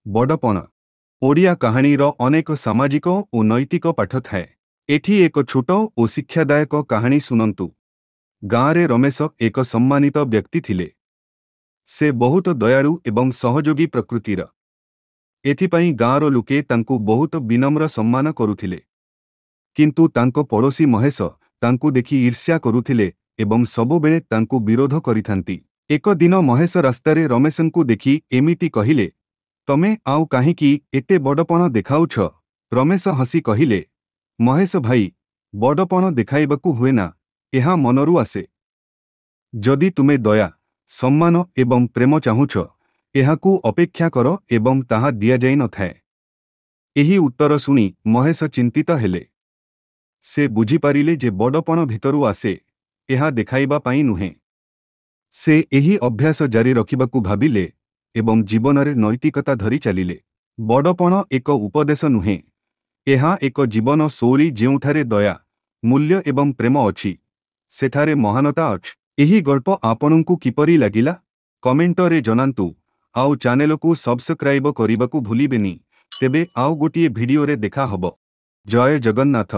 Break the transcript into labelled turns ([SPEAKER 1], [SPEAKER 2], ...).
[SPEAKER 1] ବଡ଼ପଣ। ଓଡ଼ିଆ କାହାଣୀର ଅନେକ ସାମାଜିକ ଓ ନୈତିକ ପାଠ ଥାଏ। ଏଠି ଏକ ଛୋଟ ଓ ଶିକ୍ଷାଦାୟକ କାହାଣୀ ଶୁଣନ୍ତୁ। ଗାଁରେ ରମେଶ ଏକ ସମ୍ମାନିତ ବ୍ୟକ୍ତି ଥିଲେ। ସେ ବହୁତ ଦୟାଳୁ ଏବଂ ସହଯୋଗୀ ପ୍ରକୃତିର। ଏଥିପାଇଁ ଗାଁର ଲୋକେ ତାଙ୍କୁ ବହୁତ ବିନମ୍ର ସମ୍ମାନ କରୁଥିଲେ। କିନ୍ତୁ ତାଙ୍କ ପଡ଼ୋଶୀ ମହେଶ ତାଙ୍କୁ ଦେଖି ଈର୍ଷ୍ୟା କରୁଥିଲେ ଏବଂ ସବୁବେଳେ ତାଙ୍କୁ ବିରୋଧ କରିଥାନ୍ତି। ଏକ ଦିନ ମହେଶ ରାସ୍ତାରେ ରମେଶଙ୍କୁ ଦେଖି ଏମିତି କହିଲେ, ତମେ ଆଉ କାହିଁକି ଏତେ ବଡ଼ପଣ ଦେଖାଉଛ? ରମେଶ ହସି କହିଲେ, ମହେଶ ଭାଇ, ବଡ଼ପଣ ଦେଖାଇବାକୁ ହୁଏନା, ଏହା ମନରୁ ଆସେ। ଯଦି ତୁମେ ଦୟା, ସମ୍ମାନ ଏବଂ ପ୍ରେମ ଚାହୁଁଛ, ଏହାକୁ ଅପେକ୍ଷା କର ଏବଂ ତାହା ଦିଆଯାଇନଥାଏ। ଏହି ଉତ୍ତର ଶୁଣି ମହେଶ ଚିନ୍ତିତ ହେଲେ। ସେ ବୁଝିପାରିଲେ ଯେ ବଡ଼ପଣ ଭିତରୁ ଆସେ, ଏହା ଦେଖାଇବା ପାଇଁ ନୁହେଁ। ସେ ଏହି ଅଭ୍ୟାସ ଜାରି ରଖିବାକୁ ଭାବିଲେ ଏବଂ ଜୀବନରେ ନୈତିକତା ଧରି ଚାଲିଲେ। ବଡ଼ପଣ ଏକ ଉପଦେଶ ନୁହେଁ, ଏହା ଏକ ଜୀବନ ଶୈଳୀ। ଯେଉଁଠାରେ ଦୟା, ମୂଲ୍ୟ ଏବଂ ପ୍ରେମ ଅଛି, ସେଠାରେ ମହାନତା ଅଛି। ଏହି ଗଳ୍ପ ଆପଣଙ୍କୁ କିପରି ଲାଗିଲା, କମେଣ୍ଟରେ ଜଣାନ୍ତୁ ଆଉ ଚ୍ୟାନେଲକୁ ସବସ୍କ୍ରାଇବ କରିବାକୁ ଭୁଲିବେନି। ତେବେ ଆଉ ଗୋଟିଏ ଭିଡିଓରେ ଦେଖା ହବ। ଜୟ ଜଗନ୍ନାଥ।